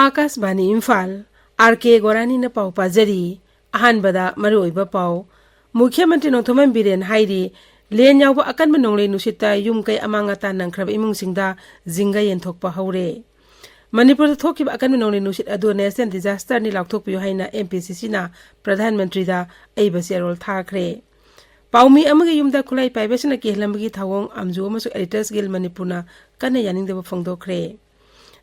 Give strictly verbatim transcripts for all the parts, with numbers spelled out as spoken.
ꯑꯥꯀꯥꯁꯕꯥꯅꯤ Imphal, R ꯀꯦ ꯒꯣꯔꯥꯅꯤꯅ ꯄꯥꯎ ꯄꯥꯖꯔꯤ꯫ ꯑꯍꯥꯟꯕꯗ ꯃꯔꯨꯑꯣꯏꯕ ꯄꯥꯎ꯫ ꯃꯨꯈ꯭ꯌ ꯃꯟꯇ꯭ꯔꯤ ꯅꯣꯡꯊꯣꯝꯕꯝ ꯕꯤꯔꯦꯟ ꯍꯥꯏꯔꯤ, ꯂꯦꯟ ꯌꯥꯎꯕ ꯑꯀꯟꯕ ꯅꯣꯡꯂꯩ ꯅꯨꯡꯁꯤꯠꯇ ꯌꯨꯝ ꯀꯩ ꯑꯃꯥꯡ ꯑꯇꯥ ꯅꯪꯈ꯭ꯔꯕ ꯏꯃꯨꯡꯁꯤꯡꯗ ꯖꯤꯡꯒ ꯌꯦꯟꯊꯣꯛꯄ ꯍꯧꯔꯦ꯫ ꯃꯅꯤꯄꯨꯔꯗ ꯊꯣꯛꯈꯤꯕ ꯑꯀꯟꯕ ꯅꯣꯡꯂꯩ ꯅꯨꯡꯁꯤꯠ ꯑꯗꯨ ꯅꯦꯁꯅꯦꯜ ꯗꯤꯖꯥꯁꯇꯔꯅꯤ ꯂꯥꯎꯊꯣꯛꯄꯤꯌꯨ ꯍꯥꯏꯅ ꯑꯦꯝ ꯄꯤ ꯁꯤ ꯁꯤꯅ ꯄ꯭ꯔꯙꯥꯟ ꯃꯟꯇ꯭ꯔꯤꯗ ꯑꯏꯕ ꯆꯦꯔꯣꯜ ꯊꯥꯈ꯭ꯔꯦ꯫ ꯄꯥꯎꯃꯤ ꯑꯃꯒꯤ ꯌꯨꯝꯗ ꯈꯨꯠꯂꯥꯏ ꯄꯥꯏꯕꯁꯤꯡꯅ ꯀꯤꯍꯜꯂꯝꯕꯒꯤ ꯊꯧꯑꯣꯡ ꯑꯝꯖꯨ ꯑꯃꯁꯨꯡ ꯑꯦꯔꯤꯇꯁ ꯒꯤꯜ ꯃꯅꯤꯄꯨꯔꯅ ꯀꯟꯅ ꯌꯥꯅꯤꯡꯗꯕ ꯐꯣꯡꯗꯣꯛꯈ꯭ꯔꯦ꯫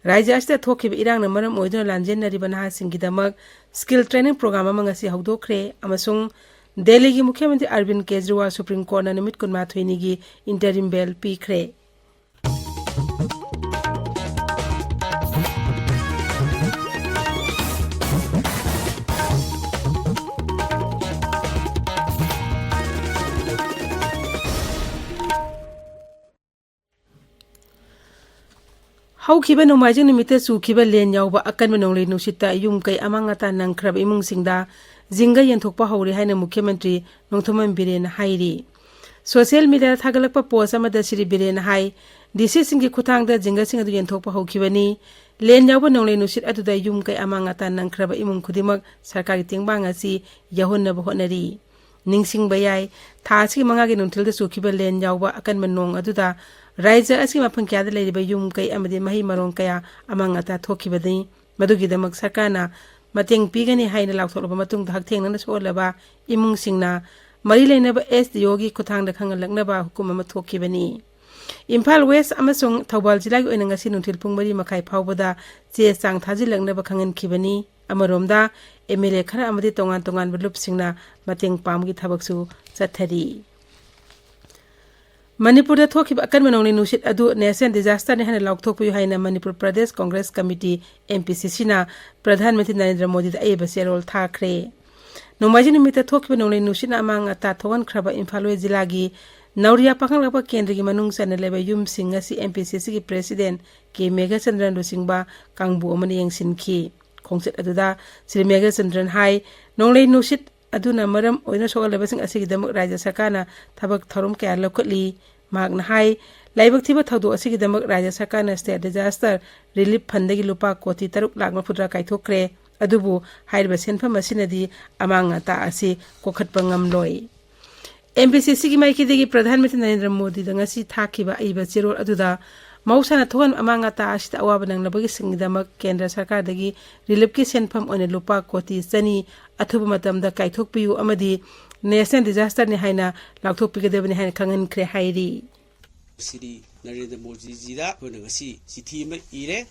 ꯔꯥꯖ꯭ꯌ ꯑꯁꯤꯗ ꯊꯣꯛꯈꯤꯕ ꯏꯔꯥꯡꯅ ꯃꯔꯝ ꯑꯣꯏꯗꯨꯅ ꯂꯥꯟꯖꯦꯟꯅꯔꯤꯕ ꯅꯍꯥꯁꯤꯡꯒꯤꯗꯃꯛ ꯁ꯭ꯀꯤꯜ ꯇ꯭ꯔꯦꯅꯤꯡ ꯄ꯭ꯔꯣꯒ꯭ꯔꯥꯝ ꯑꯃ ꯉꯁꯤ ꯍꯧꯗꯣꯛꯈ꯭ꯔꯦ ꯑꯃꯁꯨꯡ ꯗꯦꯜꯂꯤꯒꯤ ꯃꯨꯈ꯭ꯌ ꯃꯟꯇ꯭ꯔꯤ ꯑꯔꯕꯤꯟ ꯀꯦꯖ꯭ꯔꯤꯋꯥꯜ ꯁꯨꯄ꯭ꯔꯤꯝ ꯀꯣꯔꯠꯅ ꯅꯨꯃꯤꯠ ꯀꯨꯟꯃꯥꯊꯣꯏꯅꯤꯒꯤ ꯏꯟꯇꯔꯤꯝ ꯕꯦꯜ ꯄꯤꯈ꯭ꯔꯦ꯫ ꯍꯧꯈꯤꯕ ꯅꯣꯡꯃꯥꯏꯖꯤꯡ ꯅꯨꯃꯤꯠꯇ ꯆꯨꯈꯤꯕ ꯂꯦꯟ ꯌꯥꯎꯕ ꯑꯀꯟꯕ ꯅꯣꯡꯂꯩ ꯅꯨꯡꯁꯤꯠꯇ ꯌꯨꯝ ꯀꯩ ꯑꯃꯥꯡ ꯑꯇꯥ ꯅꯪꯈ꯭ꯔꯕ ꯏꯃꯨꯡꯁꯤꯡꯗ ꯖꯤꯡꯒ ꯌꯦꯟꯊꯣꯛꯄ ꯍꯧꯔꯦ ꯍꯥꯏꯅ ꯃꯨꯈ꯭ꯌ ꯃꯟꯇ꯭ꯔꯤ ꯅꯣꯡꯊꯣꯝꯕꯝ ꯕꯤꯔꯦꯟꯅ ꯍꯥꯏꯔꯤ꯫ ꯁꯣꯁꯤꯌꯦꯜ ꯃꯤꯗꯤꯌꯥꯗ ꯊꯥꯒꯠꯂꯛꯄ ꯄꯣꯁ ꯑꯃꯗ ꯁ꯭ꯔꯤ ꯕꯤꯔꯦꯟꯅ ꯍꯥꯏ, ꯗꯤ ꯁꯤꯁꯤꯡꯒꯤ ꯈꯨꯠꯊꯥꯡꯗ ꯖꯤꯡꯒꯁꯤꯡ ꯑꯗꯨ ꯌꯦꯟꯊꯣꯛꯄ ꯍꯧꯈꯤꯕꯅꯤ꯫ ꯂꯦꯟ ꯌꯥꯎꯕ ꯅꯣꯡꯂꯩ ꯅꯨꯡꯁꯤꯠ ꯑꯗꯨꯗ ꯌꯨꯝ ꯀꯩ ꯑꯃꯥꯡ ꯑꯇꯥ ꯅꯪꯈ꯭ꯔꯕ ꯏꯃꯨꯡ ꯈꯨꯗꯤꯡꯃꯛ ꯁꯔꯀꯥꯔꯒꯤ ꯇꯦꯡꯕꯥꯡ ꯑꯁꯤ ꯌꯧꯍꯟꯅꯕ ꯍꯣꯠꯅꯔꯤ꯫ ꯅꯤꯡꯁꯤꯡꯕ ꯌꯥꯏ, ꯊꯥ ꯑꯁꯤꯒꯤ ꯃꯉꯥꯒꯤ ꯅꯨꯡꯊꯤꯜꯗ ꯆꯨꯈꯤꯕ ꯂꯦꯟ ꯌꯥꯎꯕ ꯑꯀꯟꯕ ꯅꯣꯡ ꯑꯗꯨꯗ ꯔꯥꯖ꯭ꯌ ꯑꯁꯤꯒꯤ ꯃꯐꯝ ꯀꯌꯥꯗ ꯂꯩꯔꯤꯕ ꯌꯨꯝ ꯀꯩ ꯑꯃꯗꯤ ꯃꯍꯩ ꯃꯔꯣꯡ ꯀꯌꯥ ꯑꯃꯥꯡ ꯑꯇꯥ ꯊꯣꯛꯈꯤꯕꯅꯤ꯫ ꯃꯗꯨꯒꯤꯗꯃꯛ ꯁꯔꯀꯥꯔꯅ ꯃꯇꯦꯡ ꯄꯤꯒꯅꯤ ꯍꯥꯏꯅ ꯂꯥꯎꯊꯣꯛꯂꯕ ꯃꯇꯨꯡꯗ ꯍꯛꯊꯦꯡꯅꯅ ꯁꯣꯛꯍꯜꯂꯕ ꯏꯃꯨꯡꯁꯤꯡꯅ ꯃꯔꯤ ꯂꯩꯅꯕ ꯑꯦꯁ ꯗꯤ ꯑꯣꯒꯤ ꯈꯨꯠꯊꯥꯡꯗ ꯈꯪꯍꯜꯂꯛꯅꯕ ꯍꯨꯀꯨꯝ ꯑꯃ ꯊꯣꯛꯈꯤꯕꯅꯤ꯫ ꯏꯝꯐꯥꯜ ꯋꯦꯁ ꯑꯃꯁꯨꯡ ꯊꯧꯕꯥꯜ ꯖꯤꯂꯥꯒꯤ ꯑꯣꯏꯅ ꯉꯁꯤ ꯅꯨꯡꯊꯤꯜ ꯄꯨꯡ ꯃꯔꯤ ꯃꯈꯥꯏ ꯐꯥꯎꯕꯗ ꯆꯦ ꯆꯥꯡ ꯊꯥꯖꯤꯜꯂꯛꯅꯕ ꯈꯪꯍꯟꯈꯤꯕꯅꯤ꯫ ꯑꯃꯔꯣꯝꯗ, ꯑꯦꯝ ꯑꯦꯜ ꯑꯦ ꯈꯔ ꯑꯃꯗꯤ ꯇꯣꯉꯥꯟ ꯇꯣꯉꯥꯟꯕ ꯂꯨꯞꯁꯤꯡꯅ ꯃꯇꯦꯡ ꯄꯥꯡꯕꯒꯤ ꯊꯕꯛꯁꯨ ꯆꯠꯊꯔꯤ꯫ ꯃꯅꯤꯄꯨꯔꯗ ꯊꯣꯛꯈꯤꯕ ꯑꯀꯟꯕ ꯅꯣꯡꯂꯩ ꯅꯨꯡꯁꯤꯠ ꯑꯗꯨ ꯅꯦꯁꯅꯦꯜ ꯗꯤꯖꯥꯁꯇꯔꯅꯤ ꯍꯥꯏꯅ ꯂꯥꯎꯊꯣꯛꯄꯤꯌꯨ ꯍꯥꯏꯅ Manipur Pradesh Congress committee, M P ꯁꯤ ꯁꯤꯅ, ꯄ꯭ꯔꯙꯥꯟ ꯃꯟꯇ꯭ꯔꯤ ꯅꯔꯦꯟꯗ꯭ꯔ ꯃꯣꯗꯤꯗ ꯑꯏꯕ ꯆꯦꯔꯣꯜ ꯊꯥꯈ꯭ꯔꯦ꯫ ꯅꯣꯡꯃꯥꯏꯖꯤꯡ ꯅꯨꯃꯤꯠꯇ ꯊꯣꯛꯈꯤꯕ ꯅꯣꯡꯂꯩ ꯅꯨꯡꯁꯤꯠꯅ ꯑꯃꯥꯡ ꯑꯇꯥ ꯊꯣꯛꯍꯟꯈ꯭ꯔꯕ ꯏꯝꯐꯥꯜ ꯋꯦꯁ ꯖꯤꯂꯥꯒꯤ ꯅꯧꯔꯤꯌꯥ ꯄꯥꯈꯪꯂꯥꯛꯄ ꯀꯦꯟꯗ꯭ꯔꯒꯤ ꯃꯅꯨꯡ ꯆꯟꯅ ꯂꯩꯕ ꯌꯨꯝꯁꯤꯡ ꯑꯁꯤ ꯑꯦꯝ ꯄꯤ ꯁꯤ ꯁꯤꯒꯤ ꯄ꯭ꯔꯦꯁꯤꯗꯦꯟ ꯀꯦ ꯃꯦꯘꯆꯟꯗ꯭ꯔꯟ ꯂꯨꯆꯤꯡꯕ ꯀꯥꯡꯕꯨ ꯑꯃꯅ ꯌꯦꯡꯁꯤꯟꯈꯤ꯫ ꯈꯣꯡꯆꯠ ꯑꯗꯨꯗ ꯁ꯭ꯔꯤ ꯃꯦꯘꯆꯟꯗ꯭ꯔꯟ ꯍꯥꯏ, ꯅꯣꯡꯂꯩ ꯅꯨꯡꯁꯤꯠ ꯑꯗꯨꯅ ꯃꯔꯝ ꯑꯣꯏꯗꯨꯅ ꯁꯣꯛꯍꯜꯂꯕꯁꯤꯡ ꯑꯁꯤꯒꯤꯗꯃꯛ ꯔꯥꯖ꯭ꯌ ꯁꯔꯀꯥꯔꯅ ꯊꯕꯛ ꯊꯧꯔꯝ ꯀꯌꯥ ꯂꯧꯈꯠꯂꯤ꯫ ꯃꯍꯥꯛꯅ ꯍꯥꯏ, ꯂꯥꯏꯕꯛ ꯊꯤꯕ ꯊꯧꯗꯣꯛ ꯑꯁꯤꯒꯤꯗꯃꯛ ꯔꯥꯖ꯭ꯌ ꯁꯔꯀꯥꯔꯅ State Disaster Relief Fundꯗꯒꯤ ꯂꯨꯄꯥ ꯀꯣꯇꯤ ꯇꯔꯨꯛ ꯂꯥꯈ ꯃꯔꯤꯐꯨꯇꯔꯥ ꯀꯥꯏꯊꯣꯛꯈ꯭ꯔꯦ꯫ ꯑꯗꯨꯕꯨ ꯍꯥꯏꯔꯤꯕ ꯁꯦꯟꯐꯝ ꯑꯁꯤꯅꯗꯤ ꯑꯃꯥꯡ ꯑꯇꯥ ꯑꯁꯤ ꯀꯣꯛꯍꯠꯄ ꯉꯝꯂꯣꯏ꯫ MBCCꯒꯤ ꯃꯥꯏꯀꯩꯗꯒꯤ ꯄ꯭ꯔꯙꯥꯟ ꯃꯟꯇ꯭ꯔꯤ ꯅꯔꯦꯟꯗ꯭ꯔ ꯃꯣꯗꯤꯗ ꯉꯁꯤ ꯊꯥꯈꯤꯕ ꯑꯏꯕ ꯆꯦꯔꯣꯜ ꯑꯗꯨꯗ ꯃꯍꯧꯁꯥꯅ ꯊꯣꯛꯍꯟꯕ ꯑꯃꯥꯡ ꯑꯇꯥ ꯑꯁꯤꯗ ꯑꯋꯥꯕ ꯅꯪꯂꯕꯒꯤꯁꯤꯡꯒꯤꯗꯃꯛ ꯀꯦꯟꯗ꯭ꯔ ꯁꯔꯀꯥꯔꯗꯒꯤ reliefꯀꯤ ꯁꯦꯟꯐꯝ ꯑꯣꯏꯅ ꯂꯨꯄꯥ ꯀꯣꯇꯤ ꯆꯅꯤ ꯑꯊꯨꯕ ꯃꯇꯝꯗ ꯀꯥꯏꯊꯣꯛꯄꯤꯌꯨ ꯑꯃꯗꯤ national disasterꯅꯤ ꯍꯥꯏꯅ ꯂꯥꯎꯊꯣꯛꯄꯤꯒꯗꯕꯅꯤ ꯍꯥꯏꯅ ꯈꯪꯍꯟꯈ꯭ꯔꯦ ꯍꯥꯏꯔꯤ꯫ ꯁ꯭ꯔꯤ ꯅꯔꯦꯟꯗ꯭ꯔ ꯃꯣꯗꯤꯖꯤꯗ ꯑꯩꯈꯣꯏꯅ ꯉꯁꯤ ꯆꯤꯊꯤ ꯑꯃ ꯏꯔꯦ꯫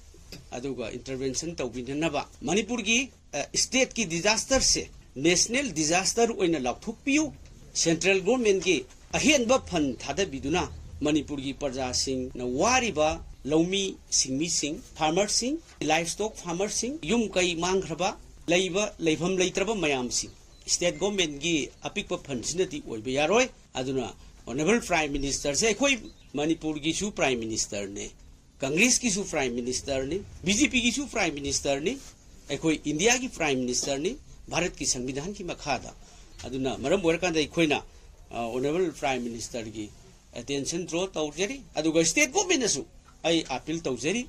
ꯑꯗꯨꯒ intervention ꯇꯧꯕꯤꯅꯅꯕ ꯃꯅꯤꯄꯨꯔꯒꯤ, ꯑ, stateꯀꯤ disasterꯁꯦ national disaster ꯑꯣꯏꯅ ꯂꯥꯎꯊꯣꯛꯄꯤꯌꯨ꯫ Central governmentꯀꯤ ꯑꯍꯦꯟꯕ fund ꯊꯥꯗꯕꯤꯗꯨꯅ ꯃꯅꯤꯄꯨꯔꯒꯤ ꯄ꯭ꯔꯖꯥꯁꯤꯡꯅ ꯋꯥꯔꯤꯕ ꯂꯧꯃꯤ ꯁꯤꯡꯃꯤꯁꯤꯡ, farmerꯁꯤꯡ, livestock farmerꯁꯤꯡ, ꯌꯨꯝ ꯀꯩ ꯃꯥꯡꯈ꯭ꯔꯕ, ꯂꯩꯕ ꯂꯩꯐꯝ ꯂꯩꯇ꯭ꯔꯕ ꯃꯌꯥꯝꯁꯤꯡ, state governmentꯀꯤ ꯑꯄꯤꯛꯄ fundꯁꯤꯅꯗꯤ ꯑꯣꯏꯕ ꯌꯥꯔꯣꯏ꯫ ꯑꯗꯨꯅ Honourable Prime Ministerꯁꯦ ꯑꯩꯈꯣꯏ ꯃꯅꯤꯄꯨꯔꯒꯤꯁꯨ Prime Ministerꯅꯦ, ꯀꯪꯒ꯭ꯔꯦꯁꯀꯤꯁꯨ Prime Ministerꯅꯤ, BJPꯒꯤꯁꯨ Prime Ministerꯅꯤ, ꯑꯩꯈꯣꯏ ꯏꯟꯗꯤꯌꯥꯒꯤ Prime Ministerꯅꯤ, ꯚꯥꯔꯠꯀꯤ ꯁꯪꯕꯤꯙꯥꯟꯒꯤ ꯃꯈꯥꯗ꯫ ꯑꯗꯨꯅ ꯃꯔꯝ ꯑꯣꯏꯔꯀꯥꯟꯗ ꯑꯩꯈꯣꯏꯅ, ꯑ, Honourable Prime Ministerꯒꯤ attention draw ꯇꯧꯖꯔꯤ, ꯑꯗꯨꯒ state governmentꯅꯁꯨ ꯑꯩ appeal ꯇꯧꯖꯔꯤ꯫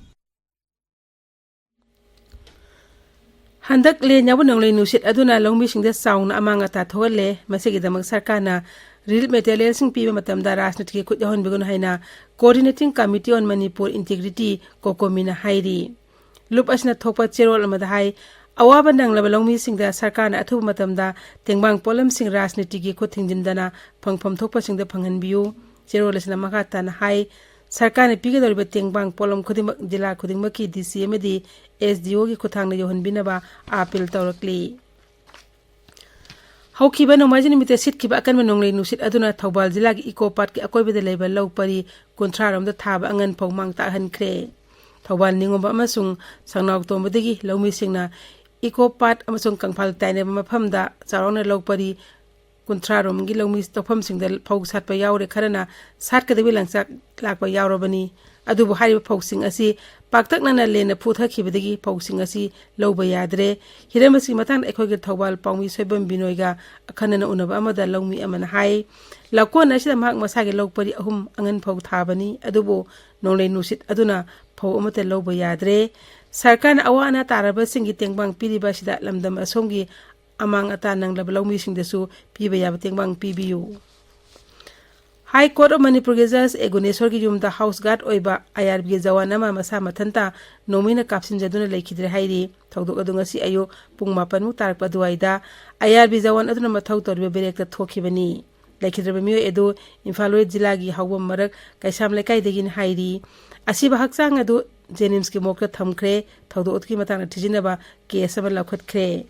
ꯍꯟꯗꯛ ꯂꯦꯟ ꯌꯥꯎꯕ ꯅꯣꯡꯂꯩ ꯅꯨꯡꯁꯤꯠ ꯑꯗꯨꯅ ꯂꯧꯃꯤꯁꯤꯡꯗ ꯆꯥꯎꯅ ꯑꯃꯥꯡ ꯑꯇꯥ ꯊꯣꯛꯍꯜꯂꯦ꯫ ꯃꯁꯤꯒꯤꯗꯃꯛ ꯁꯔꯀꯥꯔꯅ relief materialꯁꯤꯡ ꯄꯤꯕ ꯃꯇꯝꯗ ꯔꯥꯖꯅꯤꯇꯤꯒꯤ ꯈꯨꯠ ꯌꯥꯎꯍꯟꯕꯤꯒꯅꯨ ꯍꯥꯏꯅ Coordinating Committee on Manipur Integrity, COCOMIꯅ ꯍꯥꯏꯔꯤ꯫ ꯂꯨꯞ ꯑꯁꯤꯅ ꯊꯣꯛꯄ ꯆꯦꯔꯣꯜ ꯑꯃꯗ ꯍꯥꯏ, ꯑꯋꯥꯕ ꯅꯪꯂꯕ ꯂꯧꯃꯤꯁꯤꯡꯗ ꯁꯔꯀꯥꯔꯅ ꯑꯊꯨꯕ ꯃꯇꯝꯗ ꯇꯦꯡꯕꯥꯡ ꯄꯣꯠꯂꯝꯁꯤꯡ ꯔꯥꯖꯅꯤꯇꯤꯒꯤ ꯈꯨꯠ ꯊꯤꯡꯖꯤꯟꯗꯅ ꯐꯪꯐꯝ ꯊꯣꯛꯄꯁꯤꯡꯗ ꯐꯪꯍꯟꯕꯤꯌꯨ꯫ ꯆꯦꯔꯣꯜ ꯑꯁꯤꯅ ꯃꯈꯥ ꯇꯥꯅ ꯍꯥꯏ, ꯁꯔꯀꯥꯔꯅ ꯄꯤꯒꯗꯧꯔꯤꯕ ꯇꯦꯡꯕꯥꯡ ꯄꯣꯠꯂꯝ ꯈꯨꯗꯤꯡꯃꯛ ꯖꯤꯂꯥ ꯈꯨꯗꯤꯡꯃꯛꯀꯤ DC ꯑꯃꯗꯤ SDOꯒꯤ ꯈꯨꯠꯊꯥꯡꯗ ꯌꯧꯍꯟꯕꯤꯅꯕ appeal ꯇꯧꯔꯛꯂꯤ꯫ ꯍꯧꯈꯤꯕ ꯅꯣꯡꯃꯥꯏꯖꯤꯡ ꯅꯨꯃꯤꯠꯇ ꯁꯤꯠꯈꯤꯕ ꯑꯀꯟꯕ ꯅꯣꯡꯂꯩ ꯅꯨꯡꯁꯤꯠ ꯑꯗꯨꯅ ꯊꯧꯕꯥꯜ ꯖꯤꯂꯥꯒꯤ ꯏꯀꯣ ꯄꯥꯠꯀꯤ ꯑꯀꯣꯏꯕꯗ ꯂꯩꯕ ꯂꯧ ꯄꯔꯤ ꯀꯨꯟꯊ꯭ꯔꯥ ꯔꯣꯝꯗ ꯊꯥꯕ ꯑꯉꯟ ꯐꯧ ꯃꯥꯡ ꯇꯥꯛꯍꯟꯈ꯭ꯔꯦ꯫ ꯊꯧꯕꯥꯜ ꯅꯤꯉꯣꯝꯕꯝ ꯑꯃꯁꯨꯡ ꯁꯉꯥꯎꯇꯣꯝꯕꯗꯒꯤ ꯂꯧꯃꯤꯁꯤꯡꯅ ꯏꯀꯣ ꯄꯥꯠ ꯑꯃꯁꯨꯡ ꯀꯪꯐꯥꯜ ꯇꯥꯏꯅꯕ ꯃꯐꯝꯗ ꯆꯥꯎꯔꯥꯛꯅ ꯂꯧ ꯄꯔꯤ ꯀꯨꯟꯊ꯭ꯔꯥ ꯔꯣꯝꯒꯤ ꯂꯧꯃꯤ ꯇꯧꯐꯝꯁꯤꯡꯗ ꯐꯧ ꯁꯥꯠꯄ ꯌꯥꯎꯔꯦ, ꯈꯔꯅ ꯁꯥꯠꯀꯗꯕꯒꯤ ꯂꯥꯡꯆꯥꯛ ꯂꯥꯛꯄ ꯌꯥꯎꯔꯕꯅꯤ꯫ ꯑꯗꯨꯕꯨ ꯍꯥꯏꯔꯤꯕ ꯐꯧꯁꯤꯡ ꯑꯁꯤ ꯄꯥꯛꯇꯛꯅꯅ ꯂꯦꯟꯅ ꯐꯨꯊꯈꯤꯕꯗꯒꯤ ꯐꯧꯁꯤꯡ ꯑꯁꯤ ꯂꯧꯕ ꯌꯥꯗ꯭ꯔꯦ꯫ ꯍꯤꯔꯝ ꯑꯁꯤꯒꯤ ꯃꯇꯥꯡꯗ ꯑꯩꯈꯣꯏꯒꯤ ꯊꯧꯕꯥꯜ ꯄꯥꯎꯃꯤ ꯁꯣꯏꯕꯝ ꯕꯤꯅꯣꯏꯒ ꯑꯈꯟꯅꯅ ꯎꯅꯕ ꯑꯃꯗ ꯂꯧꯃꯤ ꯑꯃꯅ ꯍꯥꯏ, ꯂꯧꯀꯣꯟ ꯑꯁꯤꯗ ꯃꯍꯥꯛ ꯃꯁꯥꯒꯤ ꯂꯧ ꯄꯔꯤ ꯑꯍꯨꯝ ꯑꯉꯟ ꯐꯧ ꯊꯥꯕꯅꯤ, ꯑꯗꯨꯕꯨ ꯅꯣꯡꯂꯩ ꯅꯨꯡꯁꯤꯠ ꯑꯗꯨꯅ ꯐꯧ ꯑꯃꯠꯇ ꯂꯧꯕ ꯌꯥꯗ꯭ꯔꯦ꯫ ꯁꯔꯀꯥꯔꯅ ꯑꯋꯥ ꯑꯅꯥ ꯇꯥꯔꯕꯁꯤꯡꯒꯤ ꯇꯦꯡꯕꯥꯡ ꯄꯤꯔꯤꯕ ꯑꯁꯤꯗ ꯂꯝꯗꯝ ꯑꯁꯣꯝꯒꯤ ꯑꯃꯥꯡ ꯑꯇꯥ ꯅꯪꯂꯕ ꯂꯧꯃꯤꯁꯤꯡꯗꯁꯨ ꯄꯤꯕ ꯌꯥꯕ ꯇꯦꯡꯕꯥꯡ ꯄꯤꯕꯤꯌꯨ꯫ ꯍꯥꯏ ꯀꯣꯔꯠ ꯑꯣꯐ ꯃꯅꯤꯄꯨꯔꯒꯤ ꯖꯁ ꯑꯦ ꯒꯨꯅꯦꯁꯣꯔꯒꯤ ꯌꯨꯝꯗ ꯍꯥꯎꯁ ꯒꯥꯔꯗ ꯑꯣꯏꯕ ꯑꯥꯏ ꯑꯥꯔ ꯕꯤꯒꯤ ꯖꯋꯥꯟ ꯑꯃ ꯃꯁꯥ ꯃꯊꯟꯇ ꯅꯣꯡꯃꯩꯅ ꯀꯥꯞꯁꯤꯟꯖꯗꯨꯅ ꯂꯩꯈꯤꯗ꯭ꯔꯦ ꯍꯥꯏꯔꯤ꯫ ꯊꯧꯗꯣꯛ ꯑꯗꯨ ꯉꯁꯤ ꯑꯌꯨꯛ ꯄꯨꯡ ꯃꯥꯄꯟꯃꯨꯛ ꯇꯥꯔꯛꯄ ꯑꯗꯨꯋꯥꯏꯗ ꯑꯥꯏ ꯑꯥꯔ ꯕꯤ ꯖꯋꯥꯟ ꯑꯗꯨꯅ ꯃꯊꯧ ꯇꯧꯔꯤꯕ ꯕꯦꯔꯦꯛꯇ ꯊꯣꯛꯈꯤꯕꯅꯤ꯫ ꯂꯩꯈꯤꯗ꯭ꯔꯕ ꯃꯤꯑꯣꯏ ꯑꯗꯨ ꯏꯝꯐꯥꯜ ꯋꯦꯁ ꯖꯤꯂꯥꯒꯤ ꯍꯥꯎꯕꯝ ꯃꯔꯛ ꯀꯩꯁꯥꯝ ꯂꯩꯀꯥꯏꯗꯒꯤꯅꯤ ꯍꯥꯏꯔꯤ꯫ ꯑꯁꯤꯕ ꯍꯛꯆꯥꯡ ꯑꯗꯨ ꯖꯦꯅꯤꯝꯁꯀꯤ ꯃꯣꯔꯒꯇ ꯊꯝꯈ꯭ꯔꯦ꯫ ꯊꯧꯗꯣꯛ ꯑꯗꯨꯒꯤ ꯃꯇꯥꯡꯗ ꯊꯤꯖꯤꯟꯅꯕ ꯀꯦꯁ ꯑꯃ ꯂꯧꯈꯠꯈ꯭ꯔꯦ꯫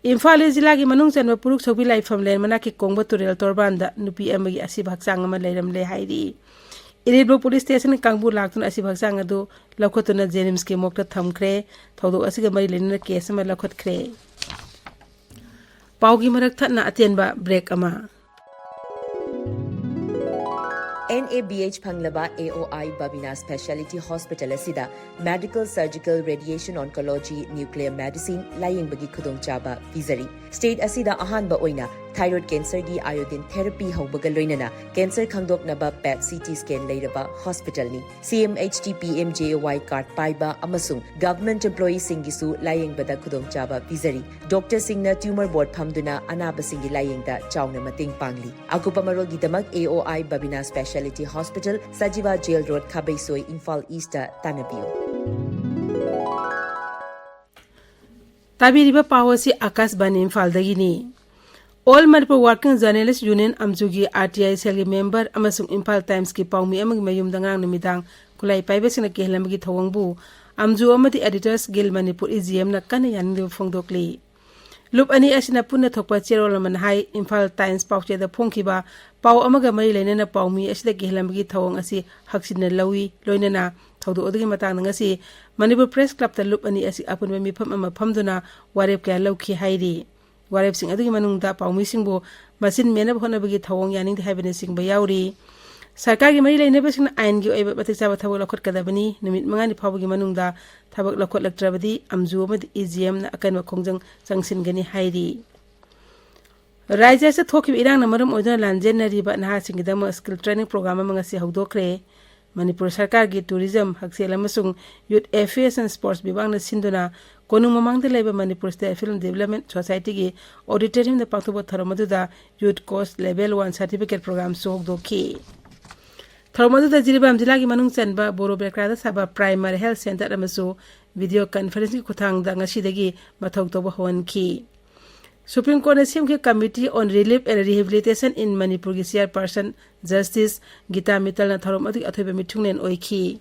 ꯏꯝꯐꯥꯜ ꯏꯁ ꯖꯤꯂꯥꯒꯤ ꯃꯅꯨꯡ ꯆꯟꯕ ꯄꯨꯔꯨꯛ ꯁꯧꯕꯤ ꯂꯥꯏꯐꯝ ꯂꯦꯟ ꯃꯅꯥꯛꯀꯤ ꯀꯣꯡꯕ ꯇꯨꯔꯦꯜ ꯇꯣꯔꯕꯥꯟꯗ ꯅꯨꯄꯤ ꯑꯃꯒꯤ ꯑꯁꯤꯕ ꯍꯛꯆꯥꯡ ꯑꯃ ꯂꯩꯔꯝꯂꯦ ꯍꯥꯏꯔꯤ꯫ ꯏꯔꯤꯕ ꯄꯨꯂꯤꯁ ꯁ꯭ꯇꯦꯁꯟ ꯀꯥꯡꯕꯨ ꯂꯥꯛꯇꯨꯅ ꯑꯁꯤꯕ ꯍꯛꯆꯥꯡ ꯑꯗꯨ ꯂꯧꯈꯠꯇꯨꯅ ꯖꯦꯅꯤꯝꯁꯀꯤ ꯃꯣꯔꯒꯇ ꯊꯝꯈ꯭ꯔꯦ꯫ ꯊꯧꯗꯣꯛ ꯑꯁꯤꯒ ꯃꯔꯤ ꯂꯩꯅꯅ ꯀꯦꯁ ꯑꯃ ꯂꯧꯈꯠꯈ꯭ꯔꯦ꯫ ꯄꯥꯎꯒꯤ ꯃꯔꯛ ꯊꯠꯅ ꯑꯇꯦꯟꯕ ꯕ꯭ꯔꯦꯛ ꯑꯃ꯫ ꯑꯦꯟ ꯑꯦ ꯕꯤ ꯑꯩꯆ ꯐꯪꯂꯕ A O I Babina speciality hospital ꯑꯁꯤꯗ medical, surgical, radiation, oncology, nuclear medicine ꯂꯥꯌꯦꯡꯕꯒꯤ ꯈꯨꯗꯣꯡꯆꯥꯕ ꯄꯤꯖꯔꯤ꯫ ꯁ꯭ꯇꯦꯠ ꯑꯁꯤꯗ ꯑꯍꯥꯟꯕ ꯑꯣꯏꯅ ꯊꯥꯏꯔꯣꯏꯗ ꯀꯦꯟꯁꯔꯒꯤ ꯑꯥꯏꯑꯣꯗꯤꯟ ꯊꯦꯔꯥꯄꯤ ꯍꯧꯕꯒ ꯂꯣꯏꯅꯅ ꯀꯦꯟꯁꯔ ꯈꯪꯗꯣꯛꯅꯕ ꯄꯦꯠ ꯁꯤ ꯇꯤ ꯁ꯭ꯀꯦꯟ ꯂꯩꯔꯕ ꯍꯣꯁꯄꯤꯇꯥꯜꯅꯤ꯫ C M H T P M J A Y card ꯄꯥꯏꯕ ꯑꯃꯁꯨꯡ ꯒꯚꯔꯟꯃꯦꯟꯠ ꯑꯦꯝꯄ꯭ꯂꯣꯌꯤꯁꯤꯡꯒꯤꯁꯨ ꯂꯥꯌꯦꯡꯕꯗ ꯈꯨꯗꯣꯡꯆꯥꯕ ꯄꯤꯖꯔꯤ꯫ ꯗꯣꯛꯇꯔꯁꯤꯡꯅ ꯇ꯭ꯌꯨꯃꯔ ꯕꯣꯔꯗ ꯐꯝꯗꯨꯅ ꯑꯅꯥꯕꯁꯤꯡꯒꯤ ꯂꯥꯌꯦꯡꯗ ꯆꯥꯎꯅ ꯃꯇꯦꯡ ꯄꯥꯡꯂꯤ꯫ ꯑꯀꯨꯞꯄ ꯃꯔꯣꯜꯒꯤꯗꯃꯛ A O I Babina speciality hospital, Sajiwa jail road, Khabeisoi, Imphal east ꯇꯥꯟꯅꯕꯤꯌꯨ꯫ ꯇꯥꯕꯤꯔꯤꯕ ꯄꯥꯎ ꯑꯁꯤ ꯑꯥꯀꯥꯁꯕꯥꯅꯤ ꯏꯝꯐꯥꯜꯗꯒꯤꯅꯤ꯫ All Manipur working journalist union, ꯑꯝꯖꯨꯒꯤ ꯑꯥꯔ ꯇꯤ ꯑꯥꯏ ꯁꯦꯜꯒꯤ ꯃꯦꯝꯕꯔ ꯑꯃꯁꯨꯡ ꯏꯝꯐꯥꯜ ꯇꯥꯏꯝꯁꯀꯤ ꯄꯥꯎꯃꯤ ꯑꯃꯒꯤ ꯃꯌꯨꯝꯗ ꯉꯔꯥꯡ ꯅꯨꯃꯤꯗꯥꯡ ꯈꯨꯠꯂꯥꯏ ꯄꯥꯏꯕꯁꯤꯡꯅ ꯀꯤꯍꯜꯂꯝꯕꯒꯤ ꯊꯧꯑꯣꯡꯕꯨ ꯑꯝꯖꯨ ꯑꯃꯗꯤ ꯑꯦꯗꯤꯇꯔꯁ ꯒꯤꯜ ꯃꯅꯤꯄꯨꯔ, ꯏ ꯖꯤ ꯑꯦꯝꯅ ꯀꯟꯅ ꯌꯥꯅꯤꯡꯗꯕ ꯐꯣꯡꯗꯣꯛꯂꯤ꯫ ꯂꯨꯞ ꯑꯅꯤ ꯑꯁꯤꯅ ꯄꯨꯟꯅ ꯊꯣꯛꯄ ꯆꯦꯔꯣꯜ ꯑꯃꯅ ꯍꯥꯏ, ꯏꯝꯐꯥꯜ ꯇꯥꯏꯝꯁ ꯄꯥꯎꯆꯦꯗ ꯐꯣꯡꯈꯤꯕ ꯄꯥꯎ ꯑꯃꯒ ꯃꯔꯤ ꯂꯩꯅꯅ ꯄꯥꯎꯃꯤ ꯑꯁꯤꯗ ꯀꯤꯍꯜꯂꯝꯕꯒꯤ ꯊꯧꯑꯣꯡ ꯑꯁꯤ ꯍꯛꯆꯤꯟꯅ ꯂꯧꯏ꯫ ꯂꯣꯏꯅꯅ ꯊꯧꯗꯣꯛ ꯑꯗꯨꯒꯤ ꯃꯇꯥꯡꯗ ꯉꯁꯤ ꯃꯅꯤꯄꯨꯔ ꯄ꯭ꯔꯦꯁ ꯀ꯭ꯂꯕꯇ ꯂꯨꯞ ꯑꯅꯤ ꯑꯁꯤ ꯑꯄꯨꯟꯕ ꯃꯤꯐꯝ ꯑꯃ ꯐꯝꯗꯨꯅ ꯋꯥꯔꯦꯞ ꯀꯌꯥ ꯂꯧꯈꯤ ꯍꯥꯏꯔꯤ꯫ ꯋꯥꯔꯦꯞꯁꯤꯡ ꯑꯗꯨꯒꯤ ꯃꯅꯨꯡꯗ ꯄꯥꯎꯃꯤꯁꯤꯡꯕꯨ ꯃꯆꯤꯟ ꯃꯦꯟꯅꯕ ꯍꯣꯠꯅꯕꯒꯤ ꯊꯧꯑꯣꯡ ꯌꯥꯅꯤꯡꯗꯦ ꯍꯥꯏꯕꯅꯆꯤꯡꯕ ꯌꯥꯎꯔꯤ꯫ ꯁꯔꯀꯥꯔꯒꯤ ꯃꯔꯤ ꯂꯩꯅꯕꯁꯤꯡꯅ ꯑꯥꯏꯟꯒꯤ ꯑꯣꯏꯕ ꯃꯇꯤꯛ ꯆꯥꯕ ꯊꯕꯛ ꯂꯧꯈꯠꯀꯗꯕꯅꯤ꯫ ꯅꯨꯃꯤꯠ ꯃꯉꯥꯅꯤ ꯐꯥꯎꯕꯒꯤ ꯃꯅꯨꯡꯗ ꯊꯕꯛ ꯂꯧꯈꯠꯂꯛꯇ꯭ꯔꯕꯗꯤ ꯑꯝꯖꯨ ꯑꯃꯗꯤ ꯏ ꯖꯤ ꯑꯦꯝꯅ ꯑꯀꯟꯕ ꯈꯣꯡꯖꯪ ꯆꯪꯁꯤꯟꯒꯅꯤ ꯍꯥꯏꯔꯤ꯫ ꯔꯥꯖ꯭ꯌ ꯑꯁꯤꯗ ꯊꯣꯛꯈꯤꯕ ꯏꯔꯥꯡꯅ ꯃꯔꯝ ꯑꯣꯏꯗꯨꯅ ꯂꯥꯟꯖꯦꯟꯅꯔꯤꯕ ꯅꯍꯥꯁꯤꯡꯒꯤꯗꯃꯛ skill training program ꯑꯃ ꯉꯁꯤ ꯍꯧꯗꯣꯛꯈ꯭ꯔꯦ꯫ ꯃꯅꯤꯄꯨꯔ ꯁꯔꯀꯥꯔꯒꯤ tourism, ꯍꯛꯁꯦꯜ ꯑꯃꯁꯨꯡ youth affairs and sports ꯕꯤꯚꯥꯒꯅ ꯁꯤꯟꯗꯨꯅ ꯀꯣꯅꯨꯡ ꯃꯃꯥꯡꯗ ꯂꯩꯕ ꯃꯅꯤꯄꯨꯔ State Film Development Societyꯒꯤ auditoriumꯗ ꯄꯥꯡꯊꯣꯛꯄ ꯊꯧꯔꯝ ꯑꯗꯨꯗ Youth Coach Level One Certificate Programꯁꯨ ꯍꯧꯗꯣꯛꯈꯤ꯫ ꯊꯧꯔꯝ ꯑꯗꯨꯗ ꯖꯤꯔꯤꯕꯥꯝ ꯖꯤꯂꯥꯒꯤ ꯃꯅꯨꯡ ꯆꯟꯕ ꯕꯣꯔꯣ ꯕꯦꯀ꯭ꯔꯥꯗ ꯁꯥꯕ Primary Health Centre ꯑꯃꯁꯨ video conferenceꯀꯤ ꯈꯨꯠꯊꯥꯡꯗ ꯉꯁꯤꯗꯒꯤ ꯃꯊꯧ ꯇꯧꯕ ꯍꯧꯍꯟꯈꯤ꯫ Supreme Courtꯅ ꯁꯦꯝꯈꯤꯕ Committee on Relief and Rehabilitation in Manipurꯒꯤ chairperson Justice ꯒꯤꯇꯥ ꯃꯤꯇꯜꯅ ꯊꯧꯔꯝ ꯑꯗꯨꯒꯤ ꯑꯊꯣꯏꯕ ꯃꯤꯊꯨꯡꯂꯦꯟ ꯑꯣꯏꯈꯤ꯫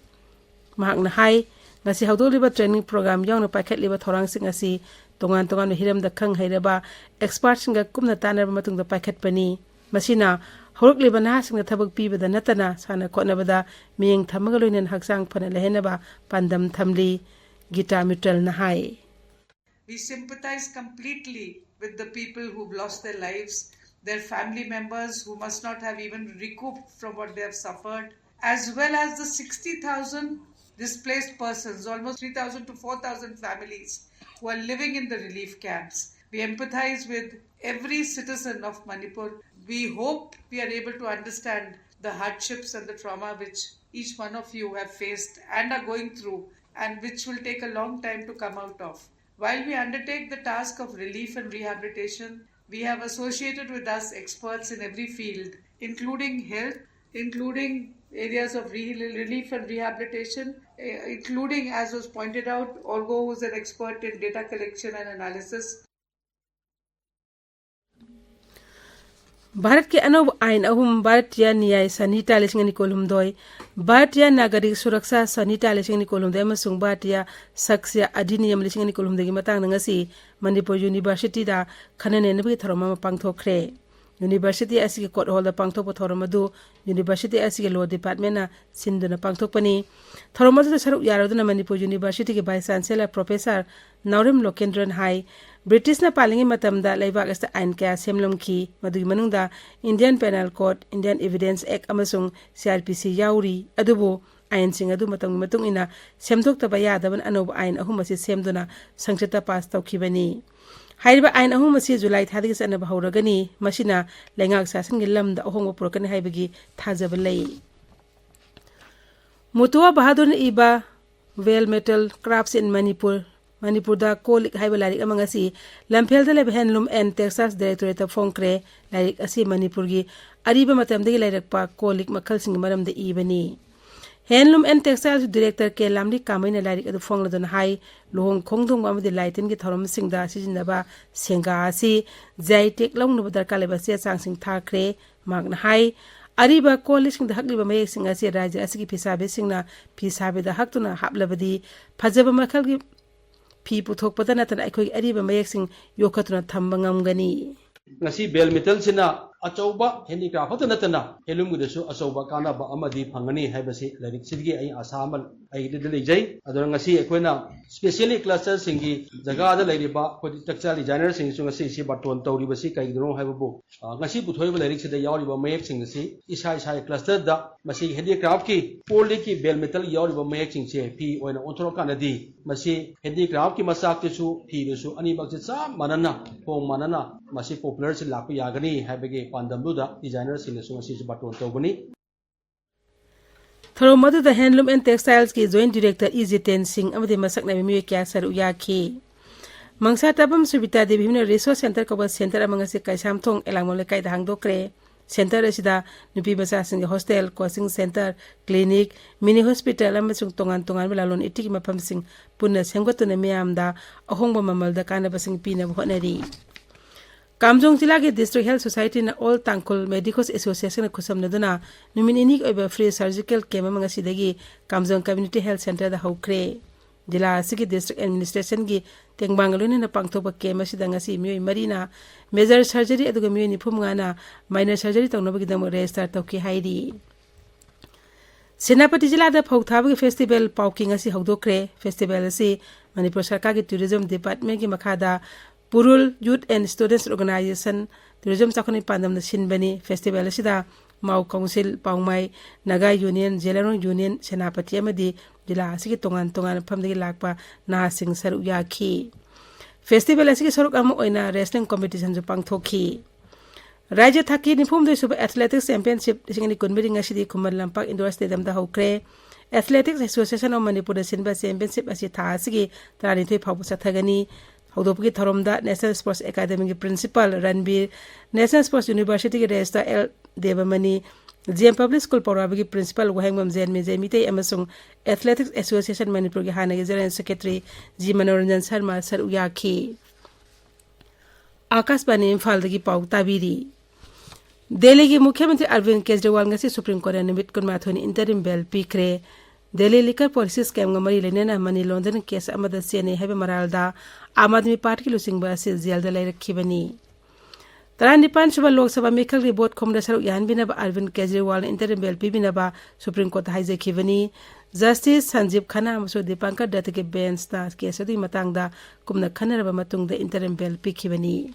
ꯃꯍꯥꯛꯅ ꯍꯥꯏ, ꯉꯁꯤ ꯍꯧꯗꯣꯛꯂꯤꯕ training program ꯌꯥꯎꯅ ꯄꯥꯏꯈꯠꯂꯤꯕ ꯊꯧꯔꯥꯡꯁꯤꯡ ꯑꯁꯤ ꯇꯣꯉꯥꯟ ꯇꯣꯉꯥꯟꯕ ꯍꯤꯔꯝꯗ ꯈꯪ ꯍꯩꯔꯕ expertꯁꯤꯡꯒ ꯀꯨꯞꯅ ꯇꯥꯟꯅꯔꯕ ꯃꯇꯨꯡꯗ ꯄꯥꯏꯈꯠꯄꯅꯤ꯫ ꯃꯁꯤꯅ ꯍꯧꯔꯛꯂꯤꯕ ꯅꯍꯥꯁꯤꯡꯗ ꯊꯕꯛ ꯄꯤꯕꯗ ꯅꯠꯇꯅ ꯁꯥꯟꯅ ꯈꯣꯠꯅꯕꯗ ꯃꯤꯠꯌꯦꯡ ꯊꯝꯕꯒ ꯂꯣꯏꯅꯅ ꯍꯛꯆꯥꯡ ꯐꯅ ꯂꯩꯍꯟꯅꯕ ꯄꯥꯟꯗꯝ ꯊꯝꯂꯤ, ꯒꯤꯇꯥ ꯃꯤꯇꯜꯅ ꯍꯥꯏ꯫ We sympathize completely with the people who've lost their lives, their family members who must not have even recouped from what they have suffered, as well as the sixty thousand displaced persons, almost three thousand to four thousand families who are living in the relief camps. We empathize with every citizen of Manipur. We hope we are able to understand the hardships and the trauma which each one of you have faced and are going through, and which will take a long time to come out of. While we undertake the task of relief and rehabilitation, we have associated with us experts in every field, including health, including areas of re-, relief and rehabilitation, eh, including, as was pointed out, Olgo, who's an expert in data collection and analysis. ꯚꯥꯔꯠꯀꯤ ꯑꯅꯧꯕ ꯑꯥꯏꯟ ꯑꯍꯨꯝ, ꯚꯥꯔꯇꯤꯌꯥ ꯅ꯭ꯌꯥꯌ ꯁꯟꯍꯤꯇꯥ ꯂꯤꯁꯤꯡ ꯑꯅꯤ ꯀꯨꯟꯍꯨꯝꯗꯣꯏ, ꯚꯥꯔꯇꯤꯌꯥ ꯅꯥꯒꯔꯤꯛ ꯁꯨꯔꯛꯁꯥ ꯁꯟꯍꯤꯇꯥ ꯂꯤꯁꯤꯡ ꯑꯅꯤ ꯀꯨꯟꯍꯨꯝꯗꯣꯏ ꯑꯃꯁꯨꯡ ꯚꯥꯔꯇꯤꯌꯥ ꯁꯥꯛꯁ꯭ꯌ ꯑꯙꯤꯅꯤꯌꯝ ꯂꯤꯁꯤꯡ ꯑꯅꯤ ꯀꯨꯟꯍꯨꯝꯗꯣꯏꯒꯤ ꯃꯇꯥꯡꯗ ꯉꯁꯤ ꯃꯅꯤꯄꯨꯔ ꯌꯨꯅꯤꯚꯔꯁꯤꯇꯤꯗ ꯈꯟꯅ ꯅꯩꯅꯕꯒꯤ ꯊꯧꯔꯝ ꯑꯃ ꯄꯥꯡꯊꯣꯛꯈ꯭ꯔꯦ꯫ University ꯑꯁꯤꯒꯤ court hallꯗ ꯄꯥꯡꯊꯣꯛꯄ ꯊꯧꯔꯝ ꯑꯗꯨ University ꯑꯁꯤꯒꯤ Law Departmentꯅ ꯁꯤꯟꯗꯨꯅ ꯄꯥꯡꯊꯣꯛꯄꯅꯤ꯫ ꯊꯧꯔꯝ ꯑꯗꯨꯗ ꯁꯔꯨꯛ ꯌꯥꯔꯗꯨꯅ ꯃꯅꯤꯄꯨꯔ Universityꯒꯤ Vice Chancellor Professor ꯅꯥꯎꯔꯦꯝ ꯂꯣꯀꯦꯟꯗ꯭ꯔꯟ ꯍꯥꯏ, ꯕ꯭ꯔꯤꯇꯤꯁꯅ ꯄꯥꯜꯂꯤꯉꯩ ꯃꯇꯝꯗ ꯂꯩꯕꯥꯛ ꯑꯁꯤꯗ ꯑꯥꯏꯟ ꯀꯌꯥ ꯁꯦꯝꯂꯝꯈꯤ꯫ ꯃꯗꯨꯒꯤ ꯃꯅꯨꯡꯗ Indian Penal Code, Indian Evidence Act ꯑꯃꯁꯨꯡ C R P C ꯌꯥꯎꯔꯤ꯫ ꯑꯗꯨꯕꯨ ꯑꯥꯏꯟꯁꯤꯡ ꯑꯗꯨ ꯃꯇꯝꯒꯤ ꯃꯇꯨꯡ ꯏꯟꯅ ꯁꯦꯝꯗꯣꯛꯇꯕ ꯌꯥꯗꯕꯅ ꯑꯅꯧꯕ ꯑꯥꯏꯟ ꯑꯍꯨꯝ ꯑꯁꯤ ꯁꯦꯝꯗꯨꯅ ꯁꯪꯁꯠꯇ ꯄꯥꯁ ꯇꯧꯈꯤꯕꯅꯤ꯫ ꯍꯥꯏꯔꯤꯕ ꯑꯥꯏꯟ ꯑꯍꯨꯝ ꯑꯁꯤ ꯖꯨꯂꯥꯏ ꯊꯥꯗꯒꯤ ꯆꯠꯅꯕ ꯍꯧꯔꯒꯅꯤ꯫ ꯃꯁꯤꯅ ꯂꯩꯉꯥꯛ ꯁꯥꯁꯟꯒꯤ ꯂꯝꯗ ꯑꯍꯣꯡꯕ ꯄꯨꯔꯛꯀꯅꯤ ꯍꯥꯏꯕꯒꯤ ꯊꯥꯖꯕ ꯂꯩ꯫ ꯃꯨꯇꯨꯋꯥ ꯕꯍꯥꯗꯨꯔꯅ ꯏꯕ Bell Metal Crafts in Manipur, ꯃꯅꯤꯄꯨꯔꯗ ꯀꯣꯜ ꯂꯤꯛ ꯍꯥꯏꯕ ꯂꯥꯏꯔꯤꯛ ꯑꯃ ꯉꯁꯤ ꯂꯝꯐꯦꯜꯗ ꯂꯩꯕ Handloom and Textiles Directorateꯇ ꯐꯣꯡꯈ꯭ꯔꯦ꯫ ꯂꯥꯏꯔꯤꯛ ꯑꯁꯤ ꯃꯅꯤꯄꯨꯔꯒꯤ ꯑꯔꯤꯕ ꯃꯇꯝꯗꯒꯤ ꯂꯩꯔꯛꯄ ꯀꯣꯜ ꯂꯤꯛ ꯃꯈꯜꯁꯤꯡꯒꯤ ꯃꯔꯝꯗ ꯏꯕꯅꯤ꯫ Handloom and Textiles Director ꯀꯦ ꯂꯥꯝꯂꯤ ꯀꯥꯃꯩꯅ ꯂꯥꯏꯔꯤꯛ ꯑꯗꯨ ꯐꯣꯡꯂꯗꯨꯅ ꯍꯥꯏ, ꯂꯨꯍꯣꯡ ꯈꯣꯡꯗꯣꯡꯕ ꯑꯃꯗꯤ ꯂꯥꯏ ꯇꯤꯟꯒꯤ ꯊꯧꯔꯝꯁꯤꯡꯗ ꯁꯤꯖꯤꯟꯅꯕ ꯁꯦꯡꯒꯥ ꯑꯁꯤ G I tag ꯂꯧꯅꯕ ꯗꯔꯀꯥꯔ ꯂꯩꯕ ꯆꯦ ꯆꯥꯡꯁꯤꯡ ꯊꯥꯈ꯭ꯔꯦ꯫ ꯃꯍꯥꯛꯅ ꯍꯥꯏ, ꯑꯔꯤꯕ ꯀꯣꯜ ꯂꯤꯛꯁꯤꯡꯗ ꯍꯛꯂꯤꯕ ꯃꯌꯦꯛꯁꯤꯡ ꯑꯁꯤ ꯔꯥꯖ꯭ꯌ ꯑꯁꯤꯒꯤ ꯐꯤꯁꯥꯕꯤꯁꯤꯡꯅ ꯐꯤ ꯁꯥꯕꯤꯗ ꯍꯛꯇꯨꯅ ꯍꯥꯞꯂꯕꯗꯤ ꯐꯖꯕ ꯃꯈꯜꯒꯤ ꯐꯤ ꯄꯨꯊꯣꯛꯄꯗ ꯅꯠꯇꯅ ꯑꯩꯈꯣꯏꯒꯤ ꯑꯔꯤꯕ ꯃꯌꯦꯛꯁꯤꯡ ꯌꯣꯛꯈꯠꯇꯨꯅ ꯊꯝꯕ ꯉꯝꯒꯅꯤ꯫ ꯉꯁꯤ Bell Metalꯁꯤꯅ ꯑꯆꯧꯕ handicraft ꯈꯛꯇ ꯅꯠꯇꯅ handloomꯒꯤꯗꯁꯨ ꯑꯆꯧꯕ ꯀꯥꯟꯅꯕ ꯑꯃꯗꯤ ꯐꯪꯒꯅꯤ ꯍꯥꯏꯕꯁꯤ ꯂꯥꯏꯔꯤꯛꯁꯤꯗꯒꯤ ꯑꯩ ꯑꯥꯁꯥ ꯑꯃ ꯑꯩꯒꯤꯗ ꯂꯩꯖꯩ꯫ ꯑꯗꯨꯅ ꯉꯁꯤ ꯑꯩꯈꯣꯏꯅ specially clusterꯁꯤꯡꯒꯤ ꯖꯒꯥꯗ ꯂꯩꯔꯤꯕ ꯑꯩꯈꯣꯏ textile designerꯁꯤꯡꯁꯨ ꯉꯁꯤ ꯁꯤ ꯕꯥꯇꯣꯟ ꯇꯧꯔꯤꯕꯁꯤ ꯀꯩꯒꯤꯅꯣ ꯍꯥꯏꯕꯕꯨ, ꯑ, ꯉꯁꯤ ꯄꯨꯊꯣꯛꯏꯕ ꯂꯥꯏꯔꯤꯛꯁꯤꯗ ꯌꯥꯎꯔꯤꯕ ꯃꯌꯦꯛꯁꯤꯡ ꯑꯁꯤ ꯏꯁꯥ ꯏꯁꯥꯒꯤ clusterꯗ ꯃꯁꯤꯒꯤ handicraftꯀꯤ ꯀꯣꯜ ꯂꯤꯛꯀꯤ Bell Metal ꯌꯥꯎꯔꯤꯕ ꯃꯌꯦꯛꯁꯤꯡꯁꯦ ꯐꯤ ꯑꯣꯏꯅ ꯑꯣꯟꯊꯣꯔꯛꯀꯥꯟꯗꯗꯤ ꯃꯁꯤ handicraftꯀꯤ ꯃꯆꯥꯛꯇꯁꯨ ꯐꯤꯗꯁꯨ ꯑꯅꯤꯃꯛꯁꯦ ꯆꯞ ꯃꯥꯟꯅꯅ, ꯊꯣꯡ ꯃꯥꯟꯅꯅ ꯃꯁꯤ popularꯁꯤ ꯂꯥꯛꯄ ꯌꯥꯒꯅꯤ ꯍꯥꯏꯕꯒꯤ ꯄꯥꯟꯗꯝꯗꯨꯗ designerꯁꯤꯡꯅꯁꯨ ꯉꯁꯤꯁꯨ ꯕꯥꯇꯣꯟ ꯇꯧꯕꯅꯤ꯫ ꯊꯧꯔꯝ ꯑꯗꯨꯗ Handloom and Textilesꯀꯤ Joint Director E Jiten ꯁꯤꯡ ꯑꯃꯗꯤ ꯃꯁꯛ ꯅꯥꯏꯕ ꯃꯤꯑꯣꯏ ꯀꯌꯥ ꯁꯔꯨꯛ ꯌꯥꯈꯤ꯫ ꯃꯪꯁꯥ ꯇꯥꯕꯝ ꯁꯨꯕꯤꯇꯥ ꯗꯦꯕꯤ ꯍꯣꯏꯅ Resource Center ꯀꯧꯕ center ꯑꯃ ꯉꯁꯤ ꯀꯩꯁꯥꯝꯊꯣꯡ ꯑꯦꯂꯥꯡꯕꯝ ꯂꯩꯀꯥꯏꯗ ꯍꯥꯡꯗꯣꯛꯈ꯭ꯔꯦ꯫ Center ꯑꯁꯤꯗ ꯅꯨꯄꯤ ꯃꯆꯥꯁꯤꯡꯒꯤ hostel, coaching center, clinic, mini hospital ꯑꯃꯁꯨꯡ ꯇꯣꯉꯥꯟ ꯇꯣꯉꯥꯟꯕ ꯂꯂꯣꯟ ꯏꯇꯤꯛꯀꯤ ꯃꯐꯝꯁꯤꯡ ꯄꯨꯟꯅ ꯁꯦꯝꯒꯠꯇꯨꯅ ꯃꯤꯌꯥꯝꯗ ꯑꯍꯣꯡꯕ ꯃꯃꯜꯗ ꯀꯥꯟꯅꯕꯁꯤꯡ ꯄꯤꯅꯕ ꯍꯣꯠꯅꯔꯤ꯫ ꯀꯥꯝꯖꯣꯡ ꯖꯤꯂꯥꯒꯤ District Health Societyꯅ All Tangkhul Medicos Associationꯒ ꯈꯨꯠꯁꯝꯅꯗꯨꯅ ꯅꯨꯃꯤꯠ ꯅꯤꯅꯤꯒꯤ ꯑꯣꯏꯕ free surgical camp ꯑꯃ ꯉꯁꯤꯗꯒꯤ ꯀꯥꯝꯖꯣꯡ Community Health Centreꯗ ꯍꯧꯈ꯭ꯔꯦ꯫ ꯖꯤꯂꯥ ꯑꯁꯤꯒꯤ district administrationꯒꯤ ꯇꯦꯡꯕꯥꯡꯒ ꯂꯣꯏꯅꯅ ꯄꯥꯡꯊꯣꯛꯄ camp ꯑꯁꯤꯗ ꯉꯁꯤ ꯃꯤꯑꯣꯏ ꯃꯔꯤꯅ major surgery ꯑꯗꯨꯒ ꯃꯤꯑꯣꯏ ꯅꯤꯐꯨ ꯃꯉꯥꯅ minor surgery ꯇꯧꯅꯕꯒꯤꯗꯃꯛ register ꯇꯧꯈꯤ ꯍꯥꯏꯔꯤ꯫ ꯁꯦꯅꯥꯄꯇꯤ ꯖꯤꯂꯥꯗ ꯐꯧ ꯊꯥꯕꯒꯤ festival ꯄꯥꯎꯀꯤ ꯉꯁꯤ ꯍꯧꯗꯣꯛꯈ꯭ꯔꯦ꯫ Festival ꯑꯁꯤ ꯃꯅꯤꯄꯨꯔ ꯁꯔꯀꯥꯔꯒꯤ tourism departmentꯀꯤ ꯃꯈꯥꯗ ꯄꯨꯔꯨꯜ Youth and Students Organization tourism ꯆꯥꯎꯈꯠꯅꯕꯒꯤ ꯄꯥꯟꯗꯝꯅ ꯁꯤꯟꯕꯅꯤ꯫ Festival ꯑꯁꯤꯗ ꯃꯥꯎ council, ꯄꯥꯎꯃꯥꯏ, Naga union, ꯖꯦꯂꯔꯣꯡ union, Senapati ꯑꯃꯗꯤ ꯖꯤꯂꯥ ꯑꯁꯤꯒꯤ ꯇꯣꯉꯥꯟ ꯇꯣꯉꯥꯟꯕ ꯃꯐꯝꯗꯒꯤ ꯂꯥꯛꯄ ꯅꯍꯥꯁꯤꯡ ꯁꯔꯨꯛ ꯌꯥꯈꯤ꯫ Festival ꯑꯁꯤꯒꯤ ꯁꯔꯨꯛ ꯑꯃ ꯑꯣꯏꯅ wrestling competitionꯁꯨ ꯄꯥꯡꯊꯣꯛꯈꯤ꯫ ꯔꯥꯖ꯭ꯌ ꯊꯥꯛꯀꯤ ꯅꯤꯐꯨ ꯍꯨꯝꯗꯣꯏ ꯁꯨꯕ Athletics Championship ꯂꯤꯁꯤꯡ ꯑꯅꯤ ꯀꯨꯟꯃꯔꯤ ꯉꯁꯤꯗꯤ ꯈꯨꯃꯟ ꯂꯝꯄꯥꯛ indoor stadiumꯗ ꯍꯧꯈ꯭ꯔꯦ꯫ Athletics Association of ꯃꯅꯤꯄꯨꯔꯅ ꯁꯤꯟꯕ championship ꯑꯁꯤ ꯊꯥ ꯑꯁꯤꯒꯤ ꯇꯔꯥꯅꯤꯊꯣꯏ ꯐꯥꯎꯕ ꯆꯠꯊꯒꯅꯤ꯫ ꯍꯧꯗꯣꯛꯄꯒꯤ ꯊꯧꯔꯝꯗ National Sports Academyꯒꯤ principal ꯔꯟꯕꯤꯔ, National Sports Universityꯒꯤ registrar L Debamani, G M Public School ꯄꯧꯔꯥꯕꯒꯤ principal ꯋꯥꯍꯦꯡꯕꯝ ꯖꯦꯟꯃꯦꯖꯩ ꯃꯤꯇꯩ ꯑꯃꯁꯨꯡ Athletics Association ꯃꯅꯤꯄꯨꯔꯒꯤ ꯍꯥꯟꯅꯒꯤ general secretary G Manoranjan Sharma ꯁꯔꯨꯛ ꯌꯥꯈꯤ꯫ ꯑꯥꯀꯥꯁꯕꯥꯅꯤ ꯏꯝꯐꯥꯜꯗꯒꯤ ꯄꯥꯎ ꯇꯥꯕꯤꯔꯤ꯫ ꯗꯦꯜꯂꯤꯒꯤ ꯃꯨꯈ꯭ꯌ ꯃꯟꯇ꯭ꯔꯤ ꯑꯔꯕꯤꯟ ꯀꯦꯖ꯭ꯔꯤꯋꯥꯜ ꯉꯁꯤ Supreme Courtꯅ ꯅꯨꯃꯤꯠ ꯀꯨꯟꯃꯥꯊꯣꯏꯅꯤ interim bail ꯄꯤꯈ꯭ꯔꯦ꯫ ꯗꯦꯜꯂꯤ liquor policy scamꯒ ꯃꯔꯤ ꯂꯩꯅꯅ money laundering case ꯑꯃꯗ ꯆꯦꯟꯅꯩ ꯍꯥꯏꯕ ꯃꯔꯥꯜꯗ ꯑꯥꯝ ꯑꯥꯗꯃꯤ ꯄꯥꯔꯇꯤꯒꯤ ꯂꯨꯆꯤꯡꯕ ꯑꯁꯤ ꯖꯦꯜꯗ ꯂꯩꯔꯛꯈꯤꯕꯅꯤ꯫ ꯇꯔꯥꯅꯤꯄꯥꯟ ꯁꯨꯕ ꯂꯣꯛ ꯁꯚꯥ ꯃꯤꯈꯜꯒꯤ vote ꯈꯣꯝꯕꯗ ꯁꯔꯨꯛ ꯌꯥꯍꯟꯕꯤꯅꯕ ꯑꯔꯕꯤꯟ ꯀꯦꯖ꯭ꯔꯤꯋꯥꯜꯅ interim bail ꯄꯤꯕꯤꯅꯕ Supreme Courtꯇ ꯍꯥꯏꯖꯈꯤꯕꯅꯤ꯫ Justice ꯁꯟꯖꯤꯕ Khanna ꯑꯃꯁꯨꯡ ꯗꯤꯄꯥꯡꯀꯔ ꯗꯠꯇꯒꯤ benchꯅ case ꯑꯗꯨꯒꯤ ꯃꯇꯥꯡꯗ ꯀꯨꯞꯅ ꯈꯟꯅꯔꯕ ꯃꯇꯨꯡꯗ interim bail ꯄꯤꯈꯤꯕꯅꯤ꯫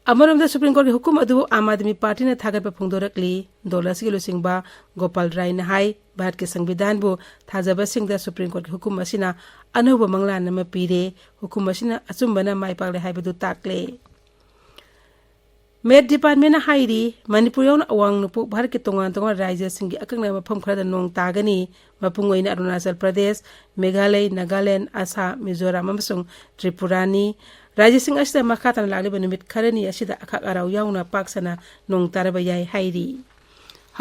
ꯑꯃꯔꯣꯝꯗ Supreme Courtꯀꯤ ꯍꯨꯀꯨꯝ ꯑꯗꯨꯕꯨ ꯑꯥꯝ ꯑꯥꯗꯃꯤ ꯄꯥꯔꯇꯤꯅ ꯊꯥꯒꯠꯄ ꯐꯣꯡꯗꯣꯔꯛꯂꯤ꯫ ꯗꯣꯜ ꯑꯁꯤꯒꯤ ꯂꯨꯆꯤꯡꯕ ꯒꯣꯄꯥꯜ ꯔꯥꯏꯅ ꯍꯥꯏ, ꯚꯥꯔꯠꯀꯤ ꯁꯪꯕꯤꯙꯥꯟꯕꯨ ꯊꯥꯖꯕꯁꯤꯡꯗ Supreme Courtꯀꯤ ꯍꯨꯀꯨꯝ ꯑꯁꯤꯅ ꯑꯅꯧꯕ ꯃꯪꯂꯥꯟ ꯑꯃ ꯄꯤꯔꯦ꯫ ꯍꯨꯀꯨꯝ ꯑꯁꯤꯅ ꯑꯆꯨꯝꯕꯅ ꯃꯥꯏ ꯄꯥꯛꯂꯦ ꯍꯥꯏꯕꯗꯨ ꯇꯥꯛꯂꯦ꯫ Met Departmentꯅ ꯍꯥꯏꯔꯤ, ꯃꯅꯤꯄꯨꯔ ꯌꯥꯎꯅ ꯑꯋꯥꯡ ꯅꯣꯡꯄꯣꯛ ꯚꯥꯔꯠꯀꯤ ꯇꯣꯉꯥꯟ ꯇꯣꯉꯥꯟꯕ ꯔꯥꯖ꯭ꯌꯁꯤꯡꯒꯤ ꯑꯀꯛꯅꯕ ꯃꯐꯝ ꯈꯔꯗ ꯅꯣꯡ ꯇꯥꯒꯅꯤ꯫ ꯃꯄꯨꯡ ꯑꯣꯏꯅ ꯑꯔꯨꯅꯥꯆꯜ ꯄ꯭ꯔꯗꯦꯁ, ꯃꯦꯘꯥꯂꯌ, ꯅꯥꯒꯥꯂꯦꯟꯗ, ꯑꯁꯥꯝ, ꯃꯤꯖꯣꯔꯥꯝ ꯑꯃꯁꯨꯡ ꯇ꯭ꯔꯤꯄꯨꯔꯥꯅꯤ꯫ ꯔꯥꯖ꯭ꯌꯁꯤꯡ ꯑꯁꯤꯗ ꯃꯈꯥ ꯇꯥꯅ ꯂꯥꯛꯂꯤꯕ ꯅꯨꯃꯤꯠ ꯈꯔꯅꯤ ꯑꯁꯤꯗ ꯑꯈꯥꯛ ꯑꯔꯥꯎ ꯌꯥꯎꯅ ꯄꯥꯛ ꯁꯟꯅ ꯅꯣꯡ ꯇꯥꯔꯕ ꯌꯥꯏ ꯍꯥꯏꯔꯤ꯫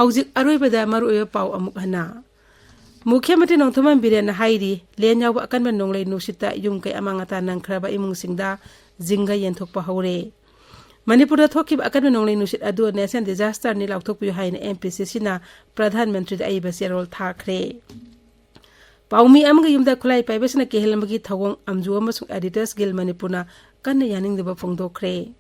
ꯍꯧꯖꯤꯛ ꯑꯔꯣꯏꯕꯗ ꯃꯔꯨꯑꯣꯏꯕ ꯄꯥꯎ ꯑꯃꯨꯛ ꯍꯟꯅ꯫ ꯃꯨꯈ꯭ꯌ ꯃꯟꯇ꯭ꯔꯤ ꯅꯣꯡꯊꯣꯝꯕꯝ ꯕꯤꯔꯦꯟꯅ ꯍꯥꯏꯔꯤ, ꯂꯦꯟ ꯌꯥꯎꯕ ꯑꯀꯟꯕ ꯅꯣꯡꯂꯩ ꯅꯨꯡꯁꯤꯠꯇ ꯌꯨꯝ ꯀꯩ ꯑꯃꯥꯡ ꯑꯇꯥ ꯅꯪꯈ꯭ꯔꯕ ꯏꯃꯨꯡꯁꯤꯡꯗ ꯖꯤꯡꯒ ꯌꯦꯟꯊꯣꯛꯄ ꯍꯧꯔꯦ꯫ ꯃꯅꯤꯄꯨꯔꯗ ꯊꯣꯛꯈꯤꯕ ꯑꯀꯟꯕ ꯅꯣꯡꯂꯩ ꯅꯨꯡꯁꯤꯠ ꯑꯗꯨ national disasterꯅꯤ ꯂꯥꯎꯊꯣꯛꯄꯤꯌꯨ ꯍꯥꯏꯅ ꯑꯦꯝ ꯄꯤ ꯁꯤ ꯁꯤꯅ ꯄ꯭ꯔꯙꯥꯟ ꯃꯟꯇ꯭ꯔꯤꯗ ꯑꯏꯕ ꯆꯦꯔꯣꯜ ꯊꯥꯈ꯭ꯔꯦ꯫ ꯄꯥꯎꯃꯤ ꯑꯃꯒꯤ ꯌꯨꯝꯗ ꯈꯨꯠꯂꯥꯏ ꯄꯥꯏꯕꯁꯤꯅ ꯀꯤꯍꯜꯂꯝꯕꯒꯤ ꯊꯧꯑꯣꯡ ꯑꯝꯖꯨ ꯑꯃꯁꯨꯡ Editors Guild ꯃꯅꯤꯄꯨꯔꯅ ꯀꯟꯅ ꯌꯥꯅꯤꯡꯗꯕ ꯐꯣꯡꯗꯣꯛꯈ꯭ꯔꯦ꯫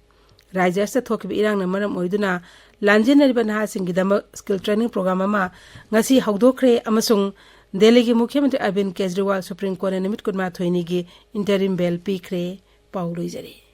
ꯔꯥꯖ꯭ꯌ ꯑꯁꯤꯗ ꯊꯣꯛꯈꯤꯕ ꯏꯔꯥꯡꯅ ꯃꯔꯝ ꯑꯣꯏꯗꯨꯅ ꯂꯥꯟꯖꯦꯟꯅꯔꯤꯕ ꯅꯍꯥꯁꯤꯡꯒꯤꯗꯃꯛ skill training program ꯑꯃ ꯉꯁꯤ ꯍꯧꯗꯣꯛꯈ꯭ꯔꯦ ꯑꯃꯁꯨꯡ ꯗꯦꯜꯂꯤꯒꯤ ꯃꯨꯈ꯭ꯌ ꯃꯟꯇ꯭ꯔꯤ ꯑꯔꯕꯤꯟ ꯀꯦꯖ꯭ꯔꯤꯋꯥꯜ Supreme Courtꯅ ꯅꯨꯃꯤꯠ ꯀꯨꯟꯃꯥꯊꯣꯏꯅꯤꯒꯤ interim bail ꯄꯤꯈ꯭ꯔꯦ꯫ ꯄꯥꯎ ꯂꯣꯏꯖꯔꯦ꯫